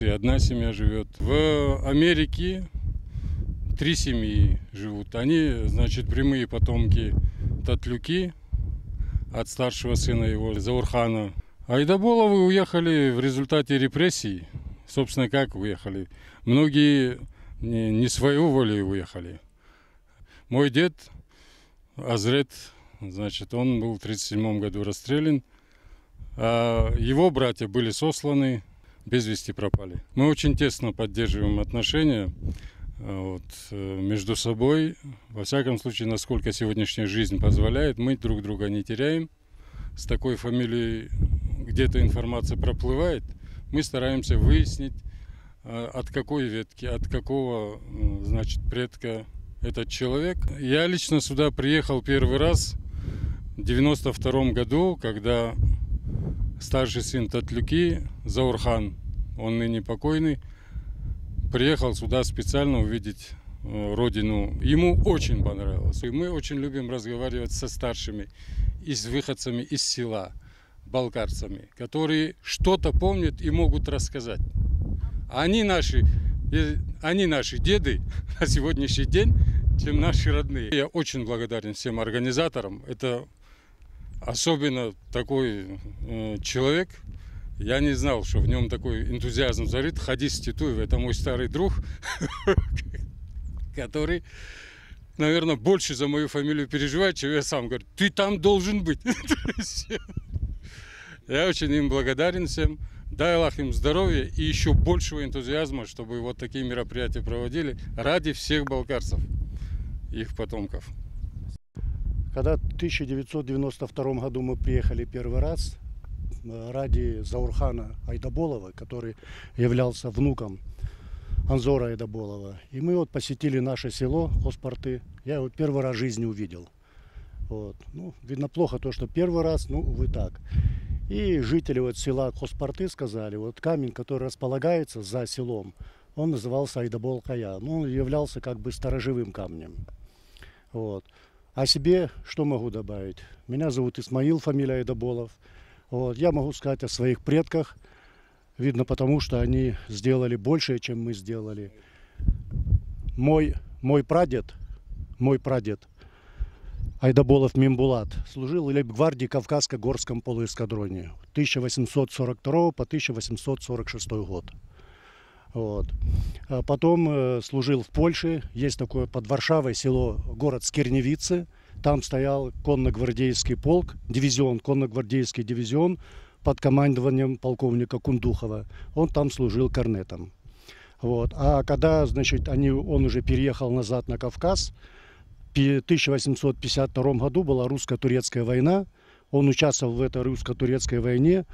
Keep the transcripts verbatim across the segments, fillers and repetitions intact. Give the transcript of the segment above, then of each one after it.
И одна семья живёт. В Америке три семьи живут. Они, значит, прямые потомки Татлюки от старшего сына его, Заурхана. Айдаболовы уехали в результате репрессий. Собственно, как уехали? Многие не, не своего воли уехали. Мой дед Азрет, значит, он был в тридцать седьмом году расстрелян, а его братья были сосланы, без вести пропали. Мы очень тесно поддерживаем отношения, э, вот, э, между собой. Во всяком случае, насколько сегодняшняя жизнь позволяет, мы друг друга не теряем. С такой фамилией где-то информация проплывает, мы стараемся выяснить, э, от какой ветки, от какого, м, значит, предка этот человек. Я лично сюда приехал первый раз в девяносто втором году, когда старший сын Татлюки, Заурхан, он ныне покойный, приехал сюда специально увидеть, э, родину. Ему очень понравилось. И мы очень любим разговаривать со старшими, и с выходцами из села, балкарцами, которые что-то помнят и могут рассказать. Они наши, э, они наши деды на сегодняшний день, чем наши родные. Я очень благодарен всем организаторам. Это особенно такой, э, человек. Я не знал, что в нём такой энтузиазм зарыт. Хадис Титуев, это мой старый друг, который, наверное, больше за мою фамилию переживает, чем я сам. Говорит: «Ты там должен быть». Я очень им благодарен всем. Дай Аллах им здоровья и ещё большего энтузиазма, чтобы вот такие мероприятия проводили ради всех балкарцев, их потомков. Когда в тысяча девятьсот девяносто втором году мы приехали первый раз, э, ради Заурхана Айдаболова, который являлся внуком Анзора Айдаболова, и мы вот посетили наше село Хоспарты. Я его первый раз в жизни увидел. Вот. Ну, видно, плохо то, что первый раз, ну, увы, так. И жители вот села Хоспарты сказали, вот камень, который располагается за селом, он назывался Айдабол-Кая. Ну, он являлся как бы сторожевым камнем. Вот. О себе что могу добавить? Меня зовут Исмаил, фамилия Айдаболов. Вот. Я могу сказать о своих предках. Видно, потому что они сделали большее, чем мы сделали. Мой, мой прадед, мой прадед Айдаболов Мембулат служил в лейб-гвардии Кавказско-Горском полуэскадроне тысяча восемьсот сорок второго по тысяча восемьсот сорок шестой год. Вот. А потом, э, служил в Польше. Есть такое под Варшавой село, город Скирневицы. Там стоял конногвардейский полк, дивизион, конногвардейский дивизион под командованием полковника Кундухова. Он там служил корнетом. Вот. А когда, значит, они, он уже переехал назад на Кавказ, в пи-, тысяча восемьсот пятьдесят втором году была русско-турецкая война, он участвовал в этой русско-турецкой войне,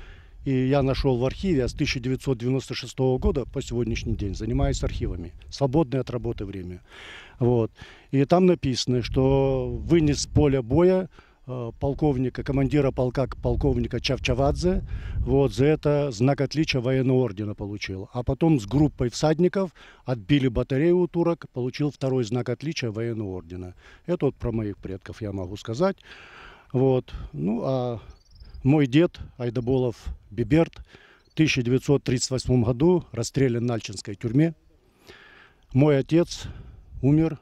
и я нашёл в архиве, я с тысяча девятьсот девяносто шестого года по сегодняшний день занимаюсь архивами, свободное от работы время. Вот. И там написано, что вынес с поля боя, э, полковника, командира полка, полковника Чавчавадзе, вот, за это знак отличия военного ордена получил. А потом с группой всадников отбили батарею у турок, получил второй знак отличия военного ордена. Это вот про моих предков я могу сказать. Вот. Ну, а мой дед Айдаболов Биберт в тысяча девятьсот тридцать восьмом году расстрелян в Нальчинской тюрьме. Мой отец умер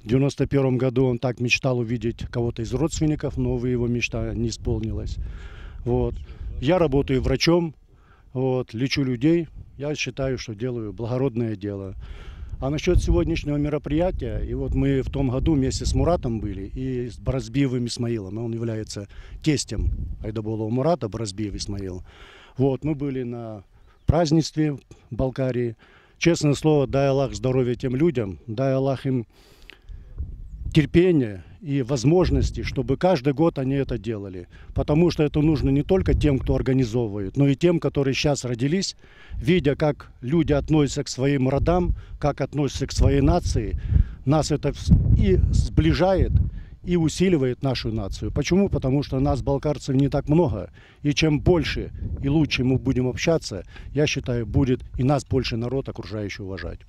в девяносто первом году. Он так мечтал увидеть кого-то из родственников, но, увы, его мечта не исполнилась. Вот. Я работаю врачом, вот, лечу людей. Я считаю, что делаю благородное дело. А насчёт сегодняшнего мероприятия, и вот мы в том году вместе с Муратом были, и с Бразбиевым Исмаилом, он является тестем Айдаболова Мурата, Бразбиев Исмаил. Вот, мы были на празднестве в Балкарии. Честное слово, дай Аллах здоровья тем людям, дай Аллах им терпения и возможности, чтобы каждый год они это делали. Потому что это нужно не только тем, кто организовывает, но и тем, которые щас родились, видя, как люди относятся к своим родам, как относятся к своей нации. Нас это вс-, и сближает, и усиливает нашу нацию. Почему? Потому что нас, балкарцев, не так много. И чем больше и лучше мы будем общаться, я считаю, будет и нас больше народ окружающий уважать.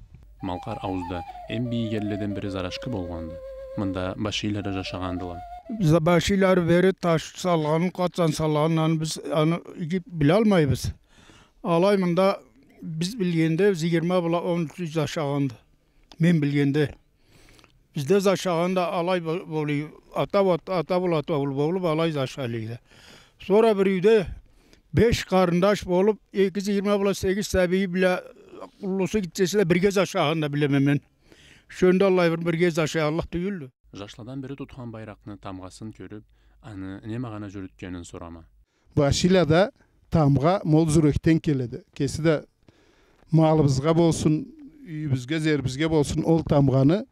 Малкъар ауузда эм бийик элледен бири Зарашкы болгъанды. Мында башийлары жашагъандыла. Бизде башийлары бери таш салгъанын, къатсан салгъанын, аны биз, аны игип билалмайбыз. Алай мында биз билгенде, зыйырма бла он юч зашагъанды. Мен билгенде. Бизде зашагъанда алай бо-, болуй, ата бла-, ата бла-, ата бла-, болуп, алай зашаллыкъды. Сора бир юйде беш къарындаш болуп, эки зыйырма бла сегиз сабийи бла, уллусу гитчеси да бирге зашагъанын да билеме мен. Шёндю аллай бир бирге зашаяллыкъ тюйюлдю. Жашладан бири тутхан байракъны тамгъасын кёрюп, аны не магъана жюрютгенин сорама. Башилада тамгъа ма ол жюрекден келеди. Кеси да малыбызгъа болсун, юйюбюзге, зерибизге болсун, ол тамгъаны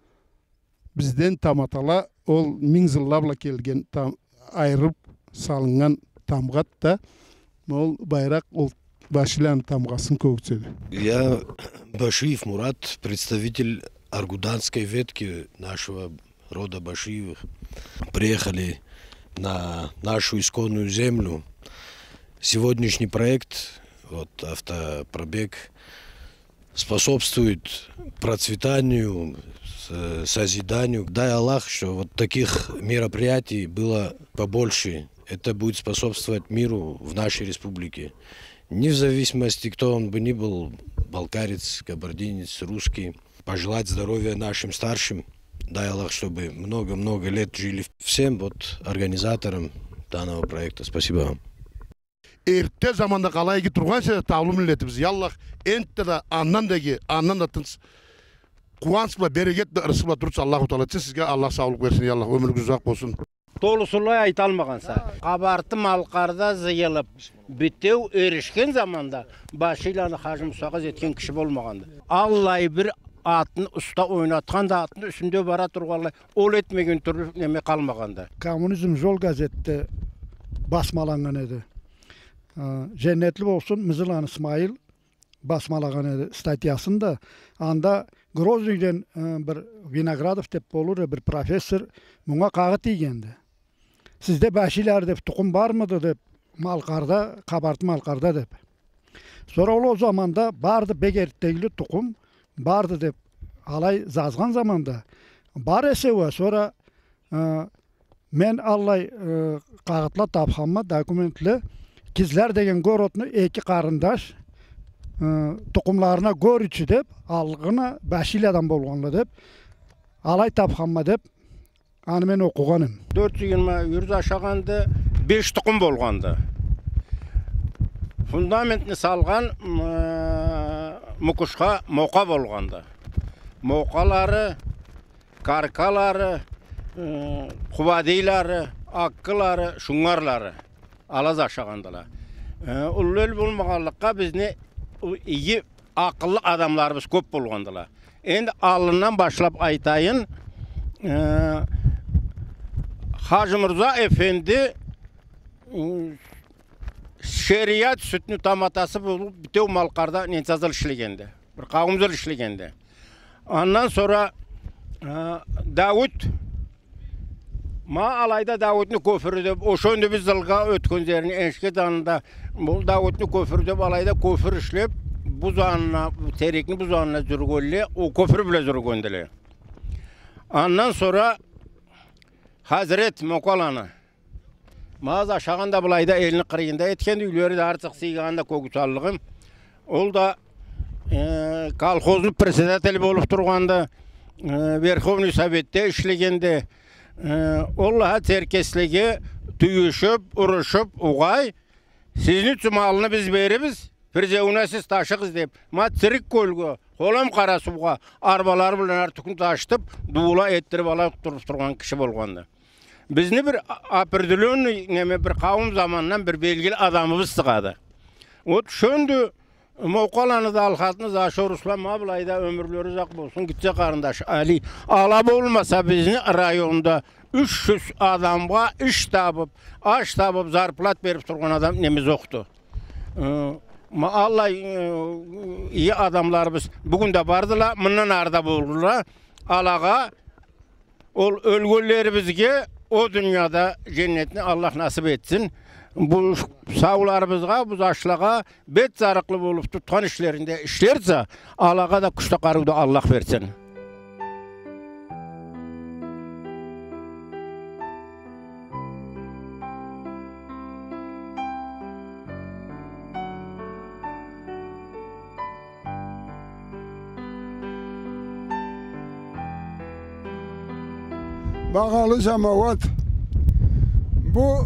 бизден таматала ол минг жылла бла келген там-, айырып салыннган тамгъады да, ол байракъ ол Башиланы тамгъасын кёргюзтеди. Я Башиев Мурат, представитель аргуданской ветки нашего рода Башиевых. Приехали на нашу исконную землю. Сегодняшний проект, вот, автопробег, способствует процветанию, с-, созиданию. Дай Аллах, что вот таких мероприятий было побольше. Это будет способствовать миру в нашей республике. Не в зависимости, кто он бы ни был, балкарец, кабардинец, русский, пожелать здоровья нашим старшим. Дай Аллах, чтобы много-много лет жили всем вот организаторам данного проекта. Спасибо вам. Эртте заманда къалай иги тургъан эсе таулу миллетибиз, я Аллах, энтта да андан да иги, андан да тынч, къууанч бла, берекет бла, ырысхы бла турурча Аллаху Таала этсин. Сизге Аллах саулукъ берсин, я Аллах, ёмюрюгюз узакъ болсун. Толусунлай айталмагъанса. Къабарты-Малкъарда зыйылып, битеу эришген заманда Башиланы Хажи Мусагъыз этген киши болмагъанды. Аллай бир атны уста ойнатхан да, атны юсюнде бара тургъанлай, ол этмеген тюрлю неме къалмагъанды. «Коммунизм жол» газетде басмаланнган эди. Э, женнетли болсун, Мызыланы Исмаил басмалагъан эди статьясын да. Анда Грозныйден, э, бир Виноградов деп болур, бир профессор мунга къагъыт ийгенди. «Сизде Башилары деп тукъум бармыды?» — деп, Малкъарда, Къабарты-Малкъарда деп. Сора ол, ол заманда барды, бек эрттегили тукъум барды деп алай жазгъан заманда, бар эсе уа, сора, э, мен аллай, э, къагъытла тапханма, документле, Кизляр деген городну эки къарындаш, э, тукъумларына гёрюрчю деп, алгъына Башиладан болгъанла деп, алай тапханма деп, аны мен окъугъан эм. Дёрт юз йигирма юрт ашагъанды, беш тукъум болгъанды. Фундаментни салгъан, м, Мукушха Мокъа болгъанды. Мокъалары, Каркалары, м, Къубадийлары, Аккылары, Шунгарлары. Ала зашагъандыла. Э, уллу эл болмагъанлыкъгъа бизни у-, иги, акъыллы адамларыбыз кёп болгъандыла. Энди аллындан башлап айтайын, э, Хажимурза эфенди, м, шериат сютню таматасы болуп, битеу Малкъарда ненча зыл ишлегенди. Бир къауум зыл ишлегенди. Андан сора, э, Дауут, ма алайда Дауутну кёпюрю деп, ошонду биз зылгъа ётген жерни, энишге жанында, бу Дауутну кёпюрю деп, алайда кёпюр ишлеп, бу жанына, бу терекни бу жанына жюрюгенле, ол кёпюр бла жюрюгендиле. Андан сора Хазрет Мокъаланы. Ма зашагъан да былайда элни къырыйында этгенди, юйлери да артыкъ сыйгъанын да кёргюзталлыгъым. Ол да, э, колхозну председатели болуп тургъанды, э, Верховный Советде ишлегенди. Э, ол да Черкеслеге тюйюшюп, урушуп, угъай, сизни ючюн малны биз берирбиз, бир зеуна сиз ташыгъыз деп, ма Чирик кёлге, Холом Къарасуугъа арбалары бла артыкъны ташытып, дуула этдирип ала туруп тургъан киши болгъанды. Бизни бир а-, определённый неме, бир къауум замандан бир белгили адамыбыз сыгъады. Вот шёндю Мокъаланы да, Алхатны да, Ашо Руслан, ма былайда ёмюрлери узакъ болсун, гитче къарындаш Али. Ала болмаса, бизни районда юч жюз адамгъа иш табып, аш табып, зарплат берип тургъан адам неме зокъду. Э, ма аллай, э, иги адамларыбыз бюгюн да бардыла, мындан ары да болурла. Алагъа, ол ёлгенлерибизге о дунияда женнетни Аллах насып этсин. Бу сауларыбызгъа, бу зашлагъа бет зарыкълы болуп, тутхан ишлеринде ишлерча, алагъа да кюч да, къарыу да Аллах берсин. Багъалы жамауат, бу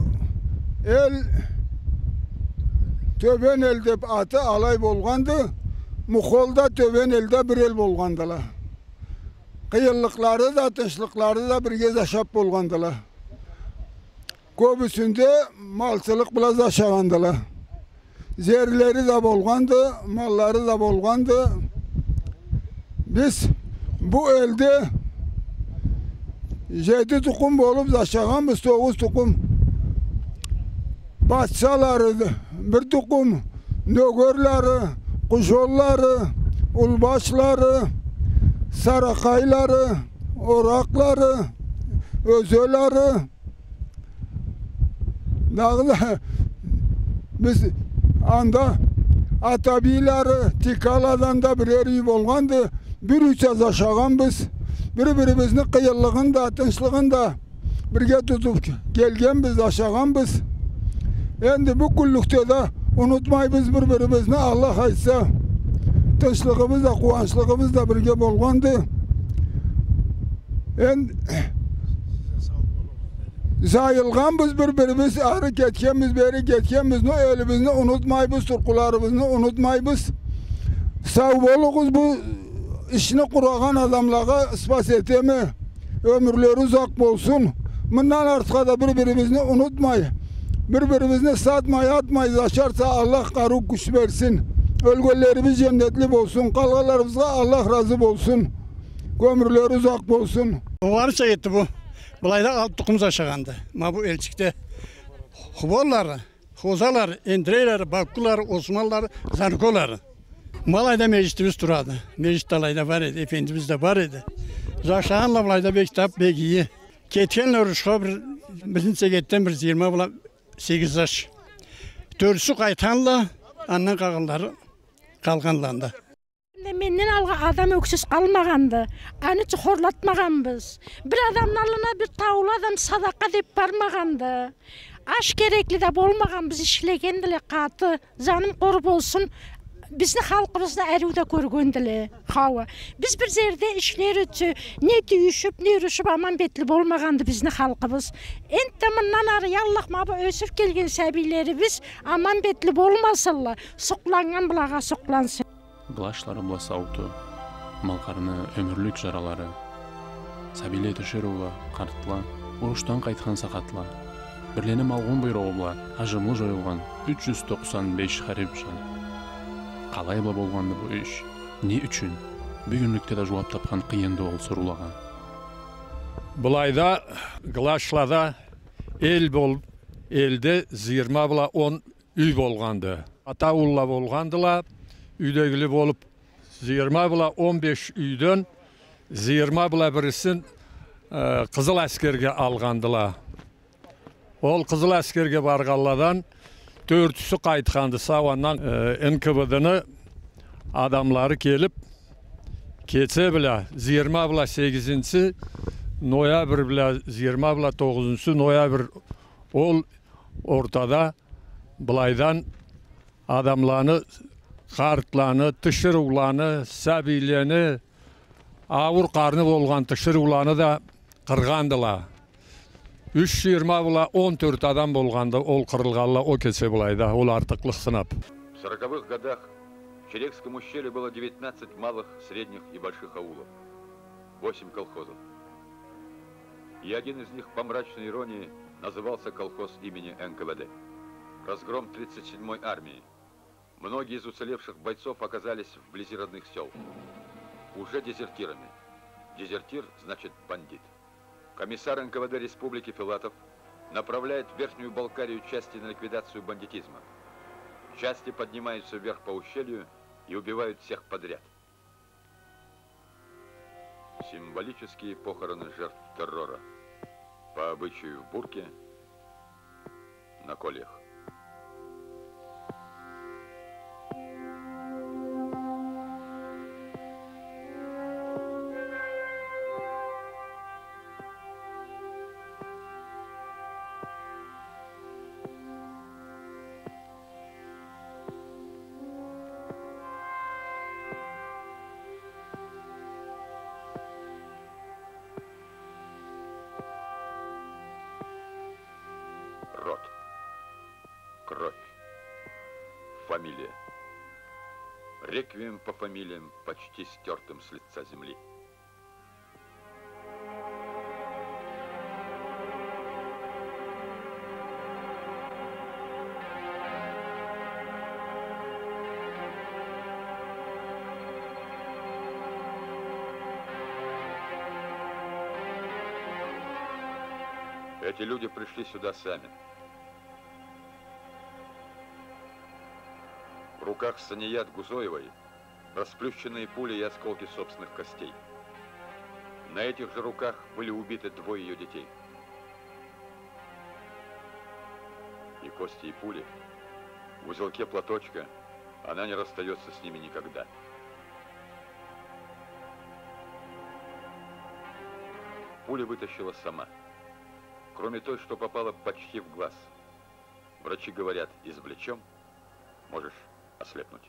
эл Тёбен эл деп аты алай болгъанды, Мухол да, Тёбен эл да бир эл болгъандыла. Къыйынлыкълары да, тынчлыкълары да бирге зашап болгъандыла. Кёбюсюнде малчылыкъ бла зашагъандыла. Жерлери да болгъанды, маллары да болгъанды. Биз бу элде жети тукъум болуп зашагъанбыз, тогъуз тукъум. Батчалары, бир тукъум, Нёгерлери, Къужоллары, Улбашлары, Саракъайлары, Оракълары, Ёзелери, дагъыда биз анда Атабийлери, Тикаладан да бирер юй болгъанды. Бир юйча зашагъанбыз. Бир-бирибизни къыйынлыгъын да, тынчлыгъын да бирге тутуп келгенбиз, зашагъанбыз. Энди бу кюнлюкде да унутмайбыз бир-бирибизни, Аллах айтса. Тынчлыгъыбыз да, къууанчлыгъыбыз да бирге болгъанды. Энди жайылгъанбыз бир-бирибиз, ары кетгенбиз, бери кетгенбиз, но элибизни унутмайбыз, тюркюлерибизни унутмайбыз. Сау болугъуз, бу ишни къурагъан адамлагъа ыспас этеме. Ёмюрлери узакъ болсун. Мындан артха да бир-бирибизни унутмай, бир-бирибизни сатмай, атмай зашарса, Аллах къарыу, кюч берсин. Ёлгенлерибиз женнетли болсун, къалгъанларыбызгъа Аллах разы болсун. Ёмюрлери узакъ болсун. Огъарыча кетди бу. Былайда алты тукъум зашагъанды. Ма бу элчикде Хуболлары, Хозалары, Эндирейлери, Баккулары, Османлары, Занколары. Ма алайда межитибиз турады. Межит да алайда бар эди, эфендибиз да бар эди. Зашагъанла былайда бек тап, бек иги. Кетгенле урушха бир, бизни сегетден бир жыйырма бла сегиз заш. Тёртюсю къайтханла, андан къалгъанлары къалгъанла анда. Энди менден алгъа адам ёксюз къалмагъанды. Аны ючюн хорлатмагъанбыз. Бир адамны аллына бир таулу адам садакъа деп бармагъанды. Аш керекли да болмагъанбыз, ишлегендиле къаты. Жаным къор болсун, бизни халкъыбызны ариу да кёргендиле. Хауа. Биз бир жерде ишлер ючюн не тюйюшюп, не урушуп, аман-бетли болмагъанды бизни халкъыбыз. Энтда мындан ары, я Аллах, ма бу ёсюп келген сабийлерибиз аман-бетли болмасынла, сукъланнган былагъа сукълансын. Глашлары бла саууту, малкъарны ёмюрлюк жаралары, сабийле, тиширыула, къартла, урушдан къайтхан сакъатла, бирлени малгъун буйругъу бла ажымлы жоюлгъан юч жюз токъсан беш харип жан. Къалай бла болгъанды бу иш? Не ючюн? Бюгюнлюкде да жууап тапхан къыйынды ол соруулагъа. Былайда Глашлада эл болуп, элде жыйырма бла он юй болгъанды. Ата улла болгъандыла, юйдегили болуп, жыйырма бла он беш юйден жыйырма бла бирисин, э, Къызыл Аскерге алгъандыла. Ол Къызыл Аскерге баргъанладан тёртюсю къайтханды сау, андан, э, Н К В Д-ны адамлары келип, кече бла, жыйырма бла сегизинчи ноябрь бла, жыйырма бла тогъузунчу ноябрь, ол ортада былайдан адамланы, къартланы, тиширыуланы, сабийлени, ауур къарны болгъан тиширыуланы да къыргъандыла. Юч жыйырма бла он тёрт адам болгъанды ол къырылгъанла о кече былайда, ол артыкълыкъ сынап. В сороковых годах в Черекском ущелье было девятнадцать малых, средних и больших аулов, восемь колхозов. И один из них по мрачной иронии назывался колхоз имени Н К В Д. Разгром тридцать седьмой армии. Многие из уцелевших бойцов оказались вблизи родных сёл. Уже дезертирами. Дезертир значит бандит. Комиссар Н К В Д республики Филатов направляет в Верхнюю Балкарию части на ликвидацию бандитизма. Части поднимаются вверх по ущелью и убивают всех подряд. Символические похороны жертв террора. По обычаю в Бурке, на кольях. фамилия. Реквием по фамилиям, почти стёртым с лица земли. Эти люди пришли сюда сами. В руках Саният Гузоевой расплющенные пули и осколки собственных костей. На этих же руках были убиты двое её детей. И кости, и пули в узелке платочка, она не расстаётся с ними никогда. Пули вытащила сама, кроме той, что попала почти в глаз. Врачи говорят, извлечём, можешь ослепнуть.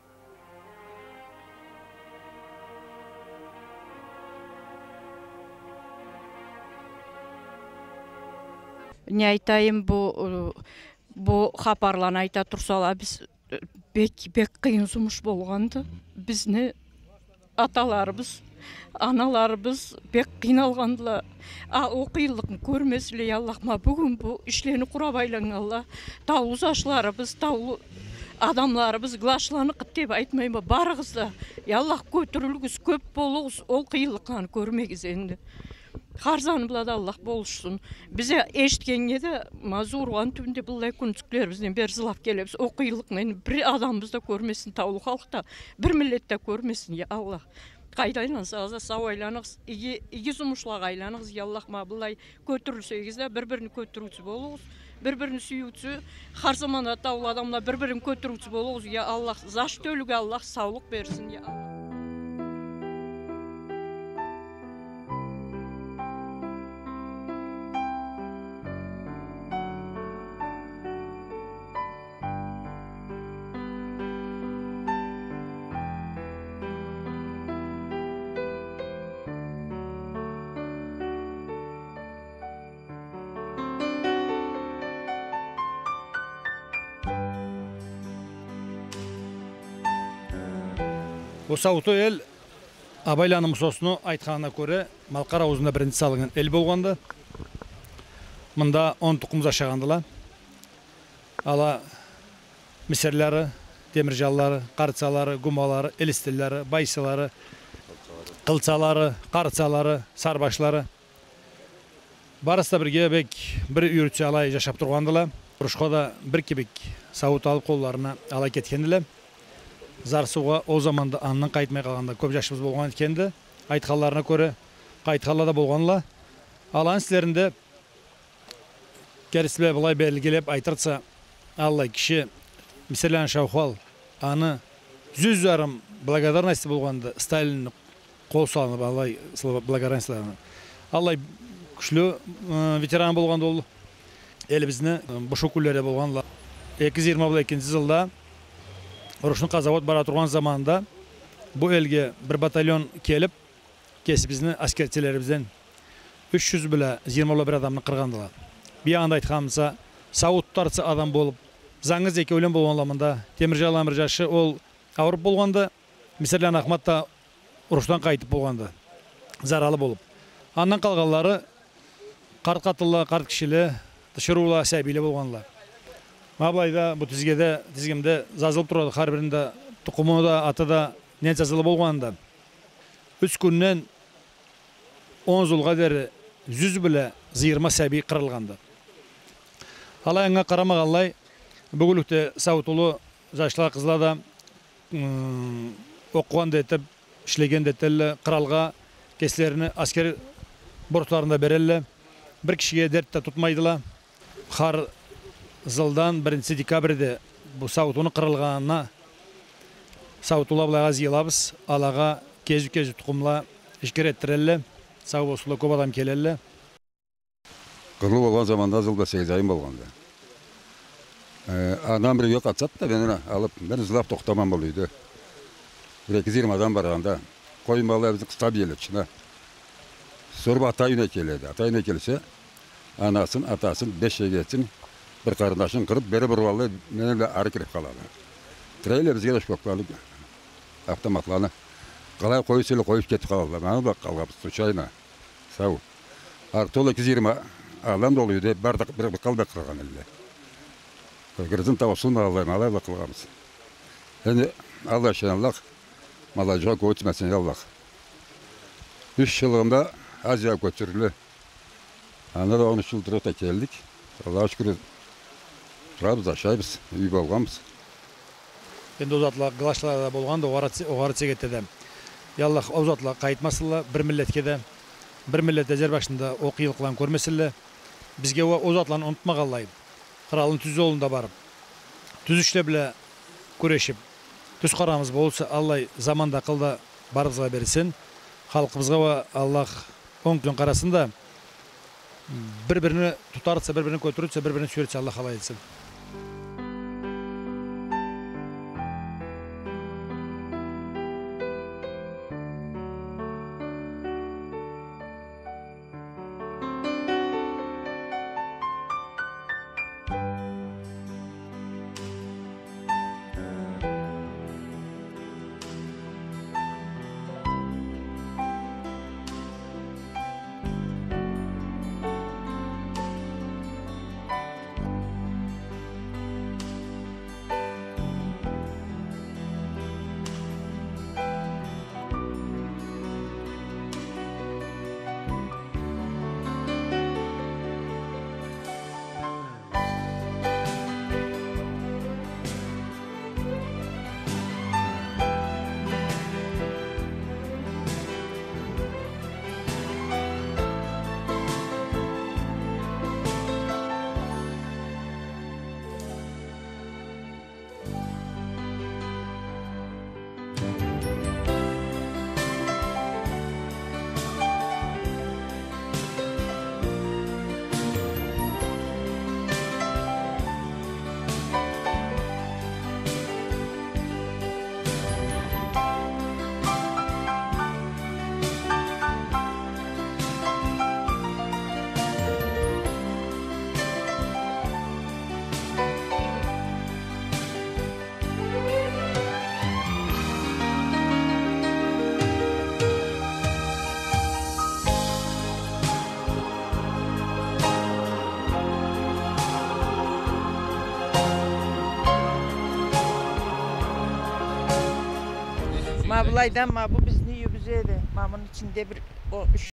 Не айтайым, бу, э, бу хапарланы айта турсала, биз, э, бек, бек къыйын зумуш болгъанды. Бизни аталарыбыз, аналарыбыз бек къыйналгъандыла. А, ол къыйынлыкъны кёрмесинле, я Аллах, ма бюгюн бу ишлени къурап айланнганла, таулу зашларыбыз, таулу адамларыбыз, глашланы къыт деп айтмайма, барыгъыз да, я Аллах, кётюрюлюгюз, кёп болугъуз, ол къыйынлыкъланы кёрмегиз энди. Хар заны бла да Аллах болушсун. Биз а эшитгеннге да, ма зууругъан тюбюнде быллай кюнцюклерибизден бери зылап келебиз. Ол къыйынлыкъны энди бир адамыбыз да кёрмесин, таулу халкъ да, бир миллет да кёрмесин, я Аллах. Къайда айлансагъыз да, сау айланыгъыз, иги, иги зумушлагъа айланыгъыз, я Аллах, ма быллай кётюрюлсегиз да, бир-бирин кётюрюучю болугъуз, бир-бирин сюйюучю, хар заманда таулу адамла бир-бирин кётюрюучю болугъуз, я Аллах, заш тёлюге Аллах саулукъ берсин, я Аллах. Бу Сауту эл, абайланы Мусосну айтханына кёре, Малкъар ауузунда биринчи салыннган эл болгъанды. Мында он тукъум зашагъандыла. Ала Мисирлары, Темиржанлары, Къарцалары, Гумалары, Элистиллери, Байсылары, Къылцалары, Къарцалары, Сарбашлары. Барысы да бирге бек бир юйюрча алай жашап тургъандыла. Урушха да бир кибик сауут алып къолларына алай кетгендиле. Зарсуугъа ол заманда андан къайтмай къалгъан да кёп жашыбыз болгъан этгенди. Айтханларына кёре, къайтханла да болгъандыла. Аланы ислеринде керти бла былай белгилеп айтырча, аллай киши Мисирланы Шаухал, аны зюз жарым благодарность болгъанды, Сталинни къол салынып, аллай слова-, благодарностьларына. Аллай кючлю, э, ветеран болгъанды ол элибизни, э, бушуу кюнледе болгъандыла. Эки зыйырма бла экинчи зылда урушну къазауат бара тургъан заманында бу элге бир батальон келип, кесибизни аскерчилерибизден юч жюз бла зыйырма бла бир адамны къыргъандыла. Биягъында айтханымызча, сауут тутарча адам болуп, зангыз экеулен болгъанла мында. Темиржан бла бир жашы ол ауруп болгъанды, Мисирланы Ахмат да урушдан къайтып болгъанды, заралы болуп. Андан къалгъанлары къарт къатынла, къарт кишиле, тиширыула, сабийле болгъандыла. Ма былайда, бу тизгеде, тизгимде зазылып турады, хар бирини да тукъуму да, аты да, не зазылы болгъаны да. Юч кюнден он зулгъа дери зюз бла зыйырма сабий къырылгъанды. Алай анга къарамагъанлай, бюгюнлюкде сауутулу жашла, къызла да, м, окъугъан да этип, ишлеген да этелле, къыралгъа кеслерини аскер борчларын да берелле. Бир кишиге дерт да тутмайдыла. Хар зылдан биринчи декабрьде бу сауутуну къырылгъанына саутула былайгъа зыйылабыз. Алагъа кезиу-кезиу тукъумла зикир этдирелле. Сау болсунла, кёп адам келелле. Къырылыу болгъан заманда зыл бла сегиз айым болгъанды. Э, анам бир юйге къатсад да, мени алып, мен зылап тохтамам ол юйде. Бир эки зыйырма адам баргъанда, къой малла бизни къыстап иеле ичине. Сора ата юйюне келеди. Ата юйюне келсе, анасын, атасын, беш эгесин, бир къарындашын къырып, бери бургъанлай, мени бла ары кирип къалады. Кирейдиле бизге да шкопланы, автоматланы. Къалай къоюп эселе, къоюп кетип къалалла. Ма аны бла къалгъанбыз, случайно. Сау. Артда ол эки зирма адам да ол юйде барды, бир, бир къалмай къырылгъан эдиле. Гырзын таусун аллай, ма алай бла къалгъанбыз. Энди Аллах ючюн, Аллах ма алай джукъ кёчюрмесин, Аллах. Юч джыллыгъында Азиягъа кёчюрюлдю. Анда да он юч джыл туруп да келдик. Аллахха шукур, турабыз, ашайбыз, юй болгъанбыз. Энди ол затла Глашла да болгъанды, огъары, огъары Цегетде да. Я Аллах, ол затла къайтмасынла бир миллетге да, бир миллет да зер башында ол къыйынлыкъланы кёрмесинле. Бизге ол, ол затланы унутмагъанлай, къралны тюз джолунда барып, тюз ишле бла кюрешип, тюз къарамыбыз болса, аллай заман да, акъыл да барыбызгъа берсин. Халкъыбызгъа уа Аллах онг кёзюн къарасын да, бир-бирини тутарча, бир-бирини кётюрюрча, бир-бирини сюерча Аллах алай этсин. Ма былайда, ма бу бизни юйюбюз эди. Ма муну ичинде бир о, юч